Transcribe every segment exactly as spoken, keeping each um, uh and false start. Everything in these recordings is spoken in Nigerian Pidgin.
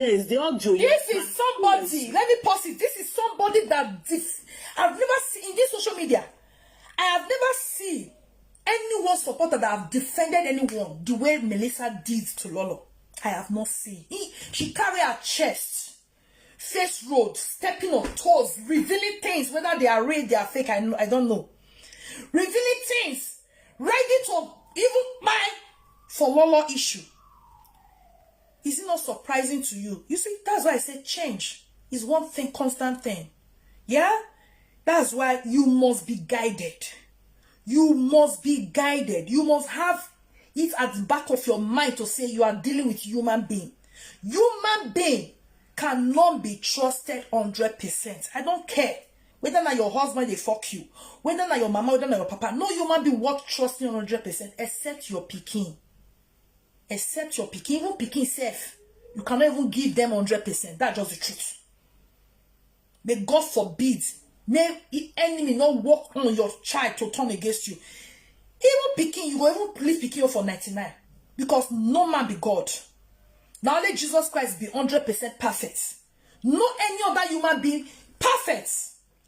Yes, the audio. This is somebody. Let me pause it. This is somebody that this I've never seen in this social media. I have never seen anyone supporter that have defended anyone the way Melissa did to Lolo. I have not seen. He, she carry her chest, face road, stepping on toes, revealing things, whether they are real, they are fake, I, I don't know. Revealing things, ready to even buy for Lolo issue. Is it not surprising to you? You see, that's why I say change is one thing, constant thing. Yeah? That's why you must be guided. You must be guided. You must have it at the back of your mind to say you are dealing with human being. Human being cannot be trusted hundred percent. I don't care whether na your husband dey fuck you, whether na your mama, whether na your papa. No human being worth trusting hundred percent except your pikin. Except your pikin. Even pikin sef, you cannot even give them hundred percent. That's just the truth. May God forbid, may the enemy not work on your child to turn against you. Even pikin, you go even please pikin for ninety-nine, because no man be God. Na only Jesus Christ be hundred percent perfect. No any other human being perfect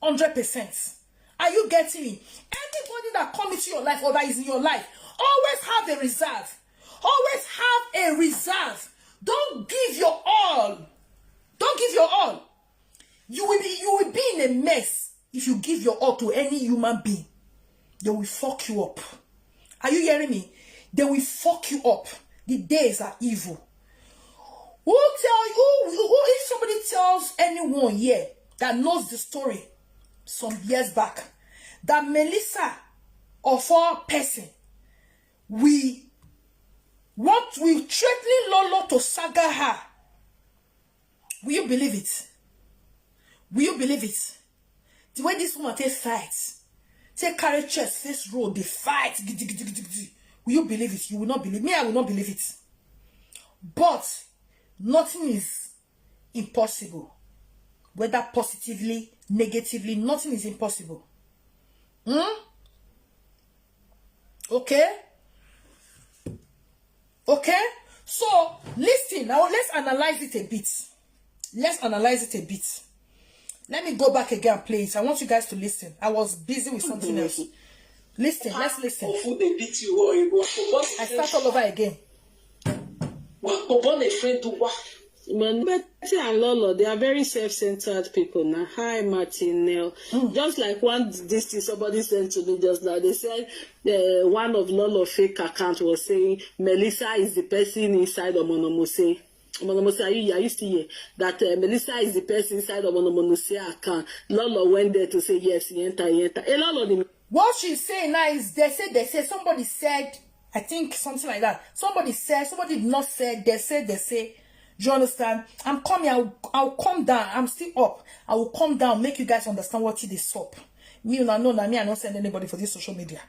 hundred percent. Are you getting me? Anybody that come into your life or that is in your life, always have a reserve. Always have a reserve. Don't give your all. Don't give your all. You will be you will be in a mess if you give your all to any human being. They will fuck you up. Are you hearing me? They will fuck you up. The days are evil. Who tell you who, who if somebody tells anyone here that knows the story some years back that Melissa of all person we what we threatening Lolo to saga her, will you believe it? Will you believe it? The way this woman take fight, take carry chest face road, they fight, gidi, gidi, gidi, gidi. Will you believe it? You will not believe me. I will not believe it. But nothing is impossible. Whether positively, negatively, nothing is impossible. Hmm? Okay? Okay? So, listen now. Let's analyze it a bit. Let's analyze it a bit. Let me go back again and play it. I want you guys to listen. I was busy with something else. Listen, let's listen. Food they beat you all. You go for what? I start all over again. What? For born a friend do what? But Betty and Lolo, they are very self-centered people now. Hi, Martin Nell. Just like one this thing somebody sent to me just now. They said uh, one of Lolo fake account was saying Melissa is the person inside Omonomose. Omonomose, are you, are you still here? That uh, Melissa is the person inside Omonomose account. Lolo went there to say yes, he enter, he enter. A Lolo the What she's saying now is they say they say somebody said I think something like that. Somebody said somebody did not say they say they say. Do you understand? I'm coming. I'll, I'll come down. I'm still up. I will come down. Make you guys understand what it is up. Me, you know, know that me. I don't send anybody for this social media.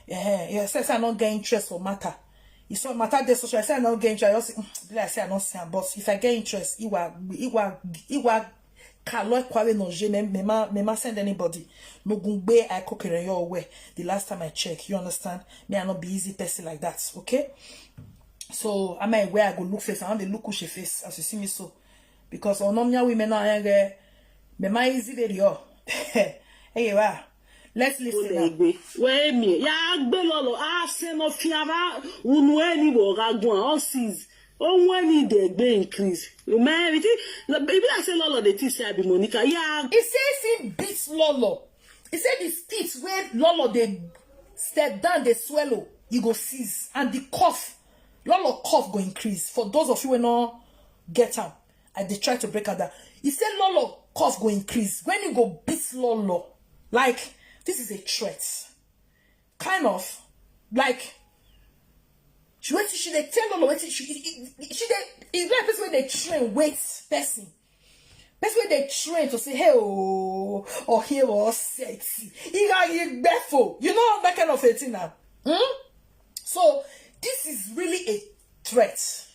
Yeah, yeah. Say, say I don't get interest for matter. It's not matter the social. I say I don't get interest. I just mm, be like say I don't send. But if I get interest, it will, it will, it will. Kaloi kware no je me me ma me ma send anybody. No gungbe I cook it your way. The last time I check, you understand? Me I not be easy person like that, okay? So I might where I go look face, I want to look who she face as you see me so. Because on omnia women are there, me my easy video. Hey, wow. Let's listen now. Wee mi ya gbe Lolo a se no fiara unu eni wo ga gun all seas. Ohun eni dey gbe increase. You may everything. E be like say Lolo dey think say I be Monica. Yeah. He says he beats Lolo. He said the spit where Lolo they step down, they swallow, he go seize. And the cough, Lolo cough go increase. For those of you who not get up, I they try to break her down. He said Lolo cough go increase. When you go beat Lolo, like, this is a threat. Kind of. Like, she wait she dey tell Lolo wait she she dey e like person wey dey train wait person person wey dey train to say hey ooo or hey ooo sexy iga igbefo you know that kind of a thing na hmm? So this is really a threat.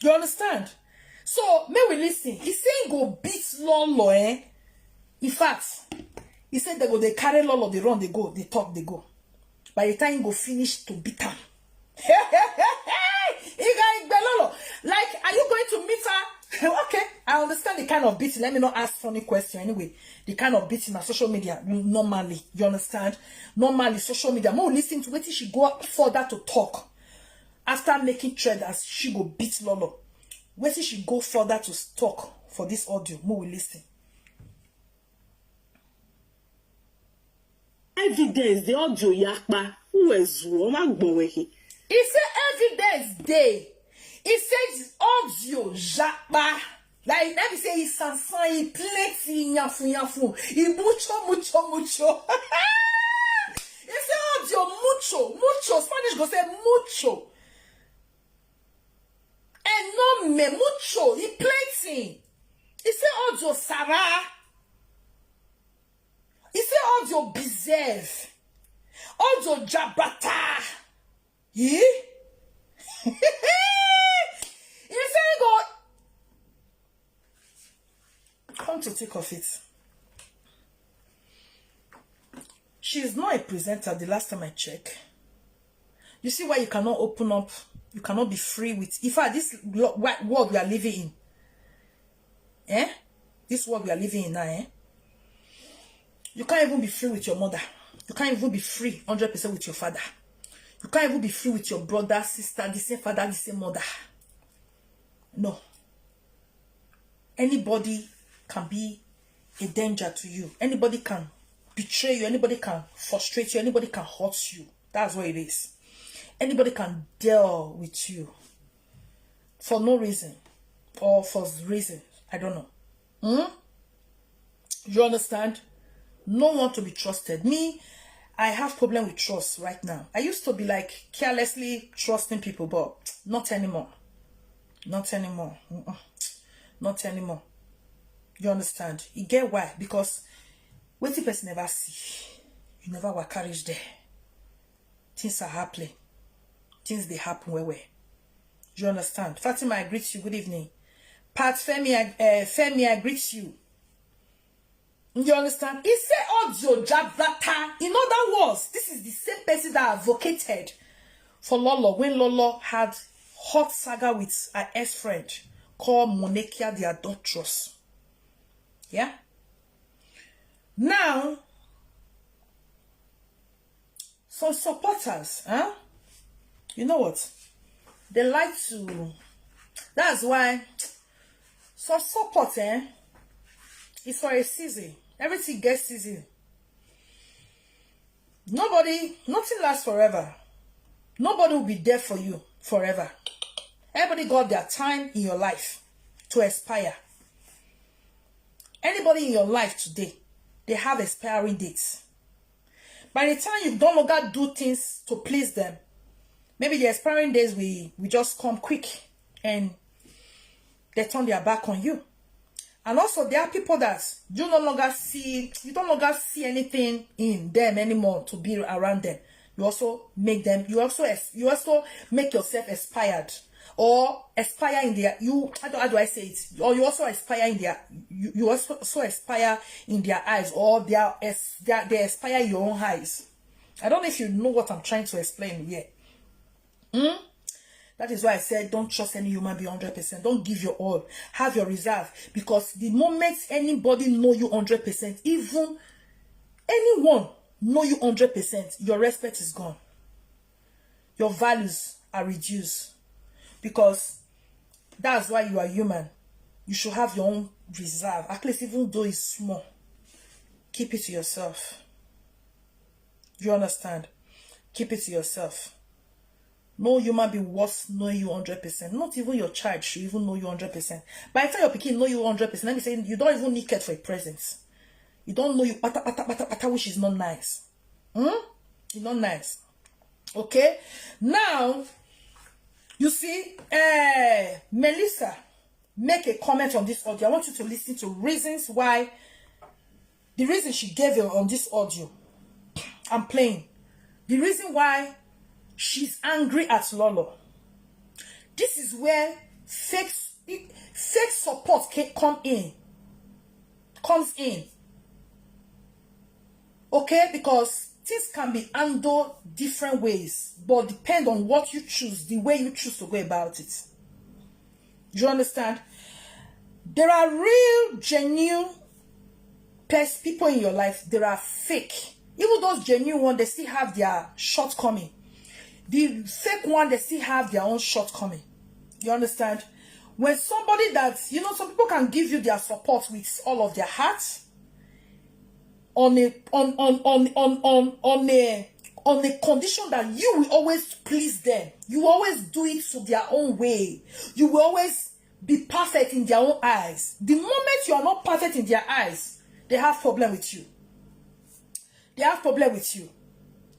You understand? So may we listen. He say he go beat Lolo, eh? In fact, he said they go they carry Lolo, they run, they go, they talk, they go. By the time he go finish to beat am, he got Igbelolo. Like, are you going to meet her? Okay, I understand the kind of beating. Let me not ask funny question anyway. The kind of beating on social media, normally, you understand? Normally, social media, more listen to wetin she go further to talk after making threat as she go beat Lolo. Wetin she go further to talk for this audio, more we listen. Evidence, the audio yakpa. Who is who? He say evidence dey. He say audio yakpa. Like, let me say, he sansan, he plenty, nyafu nyafu, he mucho mucho mucho. He say audio mucho mucho. Spanish go say mucho. Enorme, mucho, he plenty. He say audio sara. He say audio bizarre. Audio jabata. He? He say he go. Come to think of it, she's not a presenter the last time I check. You see why you cannot open up? You cannot be free with. In fact, this lo- wa- world we are living in, eh? This world we are living in now, eh? You can't even be free with your mother. You can't even be free hundred percent with your father. You can't even be free with your brother, sister, the same father, the same mother. No. Anybody can be a danger to you. Anybody can betray you. Anybody can frustrate you. Anybody can hurt you. That's what it is. Anybody can deal with you for no reason or for reason. I don't know. Hmm? You understand? No one to be trusted. Me, I have problem with trust right now. I used to be, like, carelessly trusting people, but not anymore. Not anymore. Mm-mm. Not anymore. You understand? You get why? Because wetin person never see, you never waka reach there. Things are happening. Things dey happen well well. You understand? Fatima, I greet you. Good evening. Pat Femi, I, uh, Femi, I greet you. You understand? He say audio jabrata. In other words, this is the same person that advocated for Lolo when Lolo had hot saga with her ex-friend called Monekia the adulteress. Yeah? Now, some supporters, huh? You know what? They like to. That's why some support, eh? It's for a season. Everything gets season. Nobody, nothing lasts forever. Nobody will be there for you forever. Everybody got their time in your life to expire. Anybody in your life today, they have expiring dates. By the time you don't longer do things to please them, maybe the expiring days will, will just come quick and they turn their back on you. And also, there are people that you no longer see, you don't longer see anything in them anymore to be around them. You also make them, you also ex- you also make yourself expired or expire in their, you, how do, how do I say it? Or you also expire in their, you, you also, also expire in their eyes, or they are ex- they, are, they expire in your own eyes. I don't know if you know what I'm trying to explain here. Hmm? That is why I said don't trust any human being hundred percent. Don't give your all. Have your reserve, because the moment anybody know you hundred percent, even anyone know you hundred percent, your respect is gone. Your values are reduced, because that's why you are human. You should have your own reserve, at least even though it's small. Keep it to yourself. You understand? Keep it to yourself. No human being worth knowing you hundred percent. Not even your child should even know you hundred percent. By the time your pikin know you hundred percent, let me say you don't even need care for a present. You don't know you pata pata pata pata, which is not nice. Hmm? It's not nice. Okay? Now, you see, eh, Melissa make a comment on this audio. I want you to listen to reasons why, the reason she gave you on this audio. I'm playing. The reason why she's angry at Lolo. This is where fake, fake support can come in. Comes in. Okay, because Things can be handled different ways, but depend on what you choose, the way you choose to go about it. You understand? There are real, genuine pers- people in your life. There are fake. Even those genuine ones, they still have their shortcoming. The fake one, they still have their own shortcoming. You understand? When somebody that, you know, some people can give you their support with all of their heart on a on on on on on on a on a condition that you will always please them. You will always do it to their own way. You will always be perfect in their own eyes. The moment you are not perfect in their eyes, they have problem with you. They have problem with you.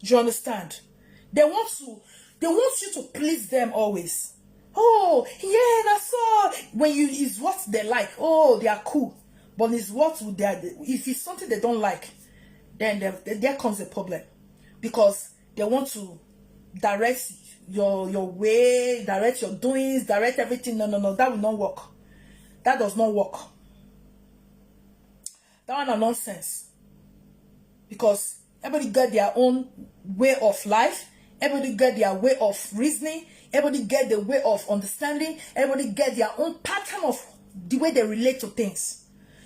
Do you understand? They want to they want you to please them always. Oh, yeah, that's all. When you is what they like. Oh, they are cool. But it's what they are, if it's something they don't like, then there, there comes a problem. Because they want to direct your your way, direct your doings, direct everything. No, no, no, that will not work. That does not work. That one are nonsense. Because everybody get their own way of life. Everybody get their way of reasoning. Everybody get the way of understanding. Everybody get their own pattern of the way they relate to things.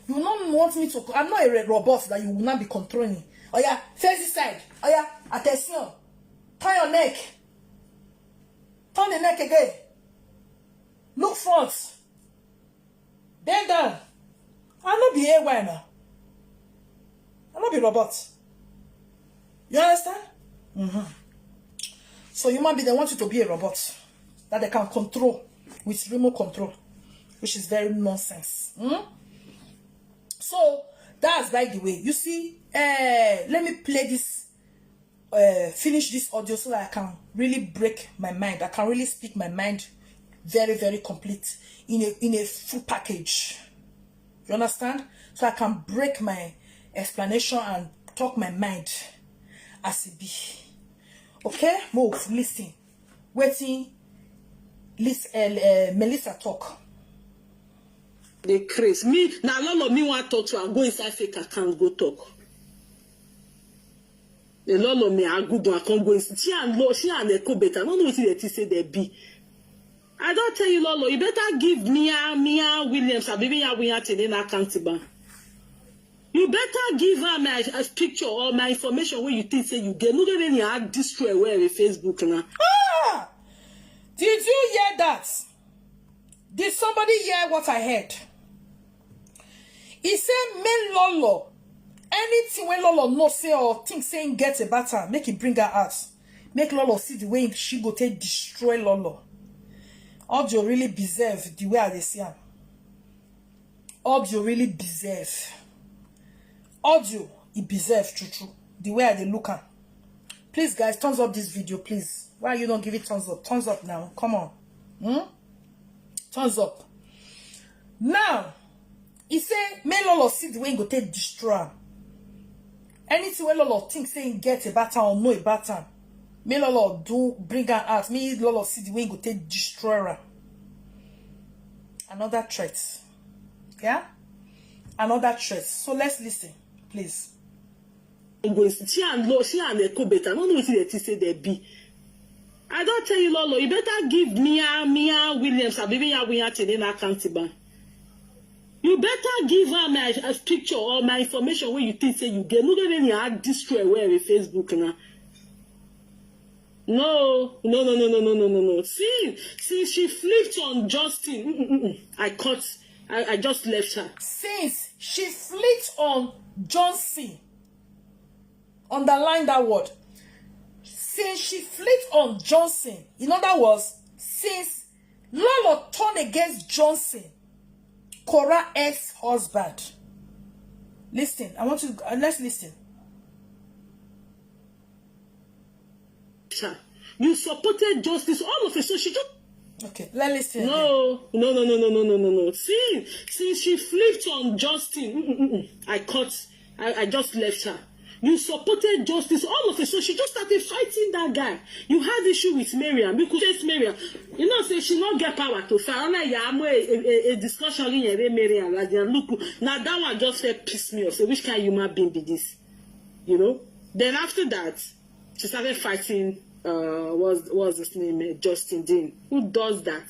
You will not want me to. I'm not a robot that you will not be controlling. Oh yeah, face this side. Oh yeah, attention. Turn your neck. Turn the neck again. Look front. Bend down. I no be A Y now. I no be robot. You understand? Mm-hmm. So human being, they want you to be a robot that they can control with remote control, which is very nonsense. Hmm? So that's by the way. You see, uh, let me play this, uh, finish this audio so that I can really break my mind. I can really speak my mind very, very complete in a in a full package. You understand? So I can break my explanation and talk my mind as it be. Okay? Move, listen. Waiting, listen, uh, uh, Melissa talk. They craze. Me, now all of me want talk to and go inside fake account, go talk. The Lolo me, I go back, come go inside. She and Lo, she and Eko better. I don't know what they say they be. I don't tell you, Lolo. You better give Mia, Mia Williams, I be Mia Williams, and then I can't ban. You better give her my uh, picture or my information where you think say you get. No get any hard destroy where with Facebook now. Ah! Did you hear that? Did somebody hear what I heard? He said, make Lolo, anything when Lolo no say or think say him get a batter, make it bring her out. Make Lolo see the way she go take destroy Lolo. Audio really deserve the way I dey see am. Audio really deserve. Audio, it deserve true true. The way I dey look am. Please, guys, thumbs up this video, please. Why are you not giving thumbs up? Thumbs up now. Come on. Hmm? Thumbs up. Now, he say, make Lolo see the way he go take destroy am. Anything wey Lolo think say he get about am or know about am, make Lolo do bring am out. Make Lolo see the way he go take destroy am. Another threat. Yeah? Another threat. So let's listen, please. Go see and Lo, she and Eko better. I don't know what they think say they be. I don't tell you, Lolo. You better give Mia, Mia Williams, I be Mia Williams, and then I can't ban. You better give her my uh, picture or my information where you think say you get. No get any hard destroy where with Facebook now. No, no, no, no, no, no, no, no, no. See, see, she flipped on Justin. Mm-mm-mm. I cut. I, I just left her. Since she flipped on Johnson, underline that word. Since she flipped on Johnson, in other words, since Lolo turned against Johnson, Cora ex-husband. Listen, I want you. Uh, let's listen. You supported justice all of a sudden. She just okay. Let's listen. No, no, no, no, no, no, no, no, no. See, see, she flipped on Justin. Mm-mm-mm. I caught. I, I just left her. You supported justice all of a sudden. She just started fighting that guy. You had issue with Miriam. You could chase Miriam. You know, say she not get power to fight. I'm like, yeah, I'm a, a, a discussion in a Miriam. Like, yeah, look, now that one just felt piss me off. So which kind of human being be this? You know? Then after that, she started fighting, uh, what's, what's his name, uh, Justin Dean. Who does that?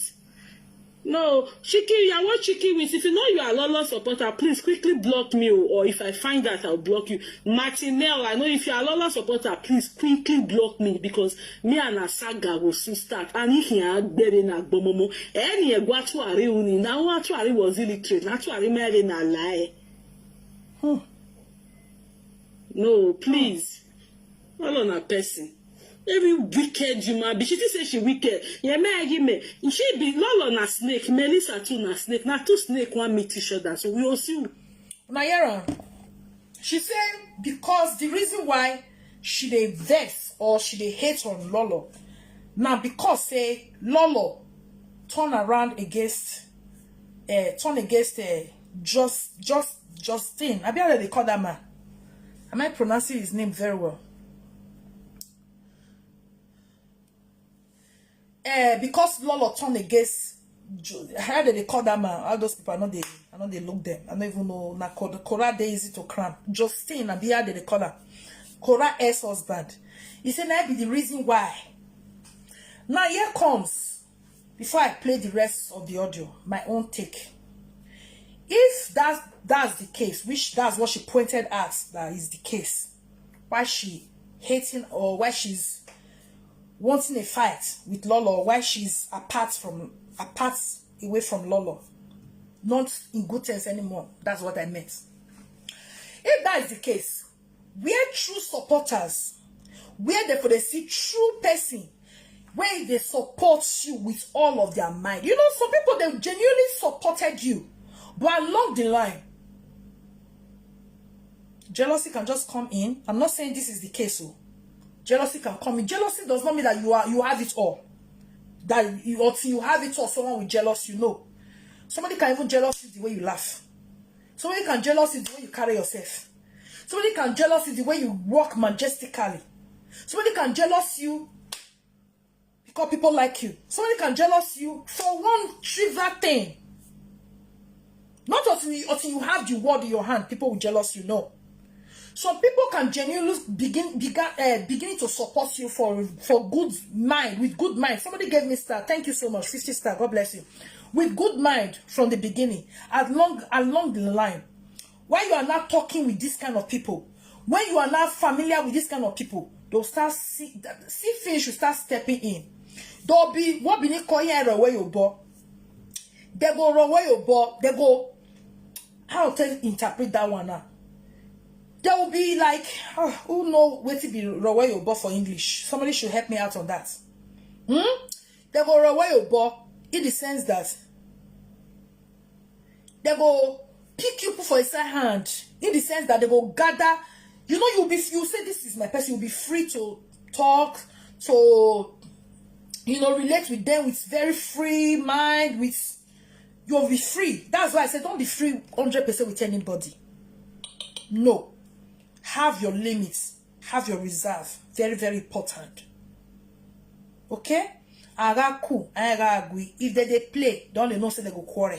No, chicken, you are what chicken wins. If you know you are Lolo supporter, please quickly block me, oh, or if I find that, I'll block you. Martinel, I know if you are Lolo supporter, please quickly block me, because me and Asaga will soon start. And if you are Gbere na Gbomomo, any Egwatuari uni, now Atuari was illiterate, Atuari mere na lie. No, please. All on a person. Every wicked human being. She think say she wicked. Yeah, me, I give me. She be Lolo na snake. Melissa too na snake. Na two snake wan meet each other. So we will see. Una hear am? She say because the reason why she dey vex or she dey hate on Lolo na because say Lolo turn around against, uh, turn against, uh, just, just, Justin. Abi how dem dey call that man? Am I pronouncing his name very well? Eh, because Lolo turn against Ju- how dem dey call that man? All those people, I no dey, I no dey look them. I no even know. Na Kor- Kora dey easy to cram. Justin, abi how dem dey call am? Kora ex-husband. He say na be the reason why. Now here comes, before I play the rest of the audio, my own take. If that's that's the case, which that's what she pointed at, that is the case, why she hating or why she's wanting a fight with Lolo, why she's apart from apart away from Lolo, not in good terms anymore. That's what I meant. If that is the case, where true supporters, where they for they see true person, where they support you with all of their mind. You know, some people, they genuinely supported you, but along the line, jealousy can just come in. I'm not saying this is the case. Oh, jealousy can come in. Jealousy does not mean that you are you have it all. That you, until you have it all, someone will jealous you. No, somebody can even jealous you the way you laugh. Somebody can jealous you the way you carry yourself. Somebody can jealous you the way you walk majestically. Somebody can jealous you because people like you. Somebody can jealous you for one trivial thing. Not until you, until you have the world in your hand, people will jealous you. No. Some people can genuinely begin begin uh, beginning to support you for for good mind, with good mind. Somebody gave me star. Thank you so much, fifty star. God bless you. With good mind from the beginning, along along the line. When you are not talking with this kind of people, when you are not familiar with this kind of people, they'll start see see things should start stepping in. There'll be what be call here where you bought. They go run where you bought. They go how to interpret that one now. There will be like, oh, who know what to be Rowayo Bo for English? Somebody should help me out on that. Hmm? They go Rowayo Bo in the sense that they go pick you put for inside hand, in the sense that they go gather. You know, you'll be you say this is my person. You'll be free to talk, to you know relate with them with very free mind, with you'll be free. That's why I said don't be free hundred percent with anybody. No. Have your limits. Have your reserve. Very, very important. Okay? Araku, Aragui. If they dey play, don't they know say they go quarrel.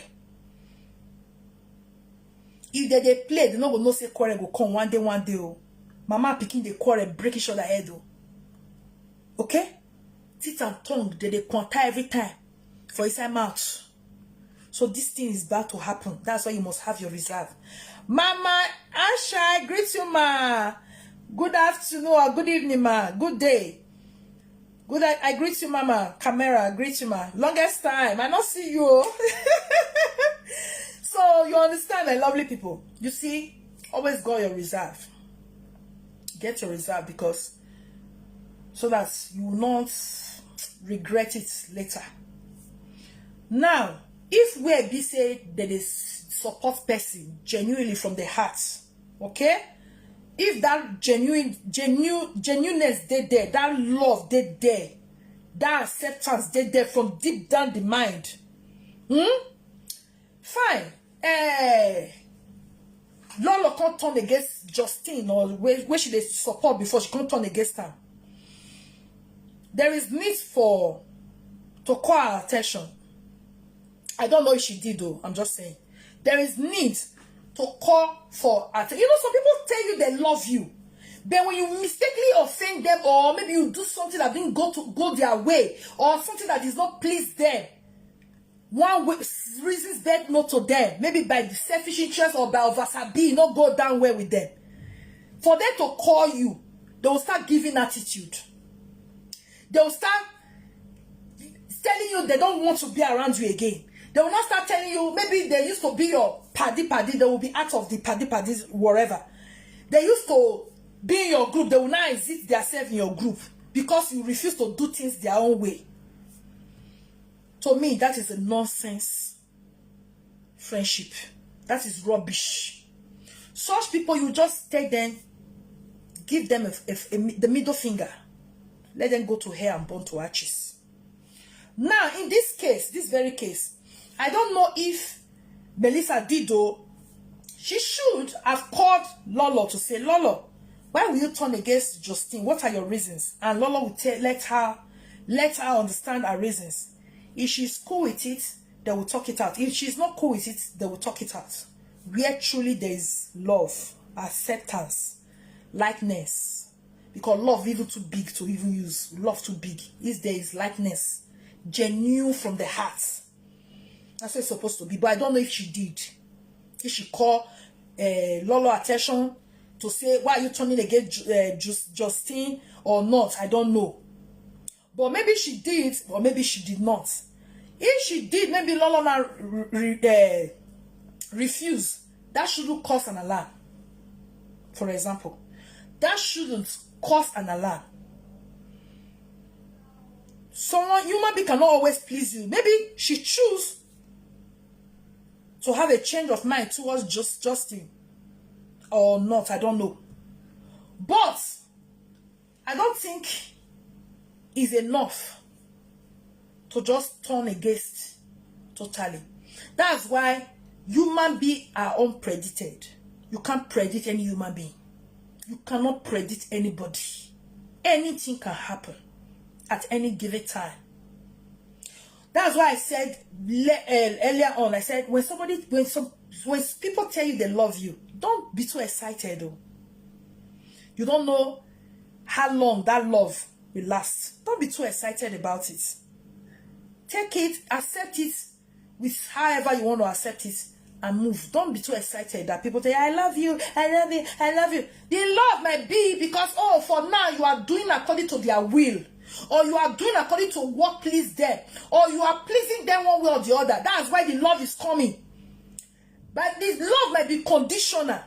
If they dey play, they no go know say quarrel go come one day, one day. Oh. Mama pikin dey quarrel, break each other head. Oh. Okay? Teeth and tongue, they dey contact every time for inside mouth. So this thing is about to happen. That's why you must have your reserve. Mama Asha, I greet you, ma. Good afternoon or good evening, ma. Good day. Good, I, I greet you, Mama. Camera, I greet you, ma. Longest time, I not see you. So you understand, my lovely people. You see, always go your reserve. Get your reserve because so that you will not regret it later. Now, if we be say that is support person genuinely from the heart, okay? If that genuine, genuine, genuineness they there, that love they there, that acceptance they there from deep down the mind, hmm? Fine. Eh, Lolo can't turn against Justine or where, where she dey support before she can't turn against her. There is need for to call her attention. I don't know if she did though. I'm just saying there is need to call for attention. You know, some people tell you they love you, But when you mistakenly offend them, or maybe you do something that didn't go to go their way, or something that does not please them, one way, reasons dead not to them, maybe by the selfish interest or by oversabi, not go down well with them. For them to call you, they will start giving attitude. They will start telling you they don't want to be around you again. They will not start telling you, maybe they used to be your paddy paddy, they will be out of the paddy paddy wherever. They used to be in your group, they will now exit themselves in your group because you refuse to do things their own way. To me, that is a nonsense friendship. That is rubbish. Such people, you just take them, give them a, a, a, the middle finger, let them go to hell and burn to ashes. Now, in this case, this very case, I don't know if Melissa did, though. She should have called Lolo to say, "Lolo, why will you turn against Justine? What are your reasons?" And Lolo will tell, let her let her understand her reasons. If she's cool with it, they will talk it out. If she's not cool with it, they will talk it out. Where truly there is love, acceptance, likeness. Because love even too big to even use. Love too big. Is there is likeness. Genuine from the heart. That's what it's supposed to be. But I don't know if she did. If she called uh, Lolo attention to say, "Why are you turning against Ju- uh, Jus- Justine or not?" I don't know. But maybe she did, or maybe she did not. If she did, maybe Lolo now re- re- uh, refuse. That shouldn't cause an alarm. For example, that shouldn't cause an alarm. Someone, human being cannot always please you. Maybe she choose to have a change of mind towards just Justine or not, I don't know. But I don't think it's enough to just turn against totally. That's why human beings are unpredicted. You can't predict any human being. You cannot predict anybody. Anything can happen at any given time. That's why I said le- uh, earlier on, I said, when somebody, when some, when people tell you they love you, don't be too excited, though. You don't know how long that love will last. Don't be too excited about it. Take it, accept it with however you want to accept it, and move. Don't be too excited that people say, "I love you, I love you, I love you." The love might be because, oh, for now you are doing according to their will, or you are doing according to what please them, or you are pleasing them one way or the other. That's why the love is coming. But this love might be conditional.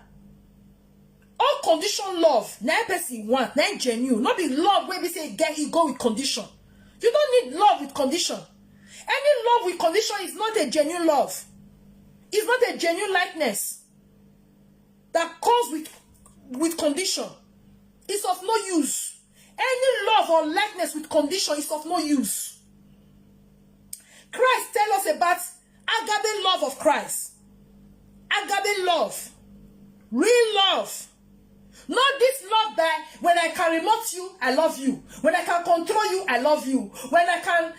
All condition love, na person want, na genuine. Not be love where we say get it go with condition. You don't need love with condition. Any love with condition is not a genuine love. It's not a genuine likeness that comes with with condition. It's of no use. Any love or likeness with condition is of no use. Christ tell us about agape love of Christ. Agape love. Real love. Not this love that when I can remote you, I love you. When I can control you, I love you. When I can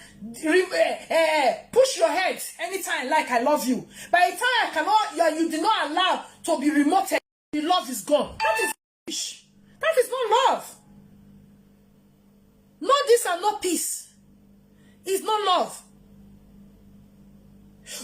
re- eh, eh, eh, push your head anytime I like, I love you. By the time I cannot, you, you did not allow to be remoted, the love is gone. That is rubbish. That is not love. No this and no peace. It's not love.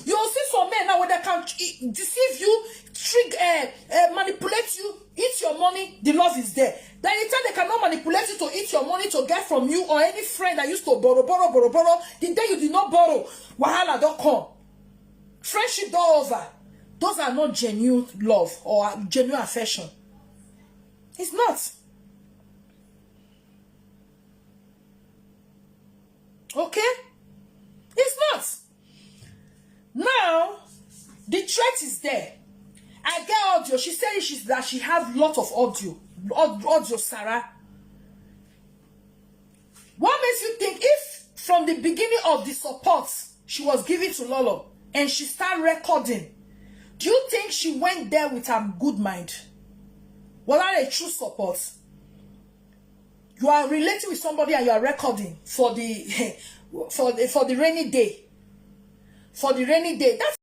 You'll see some men now when they can tr- deceive you, trick, uh, uh, manipulate you, eat your money, the love is there. By the time they cannot manipulate you to eat your money to get from you or any friend that used to borrow, borrow, borrow, borrow, the day you did not borrow, wahala don't come. Friendship don't over. Those are not genuine love or genuine affection. It's not. Okay? It's not. Now, the threat is there. I get audio. She said she's, that she have lot of audio. Aud- Audio, Sarah. What makes you think if from the beginning of the support she was giving to Lolo and she start recording, do you think she went there with a good mind? Was that a true support? You are relating with somebody and you are recording for the for the for the rainy day. For the rainy day. That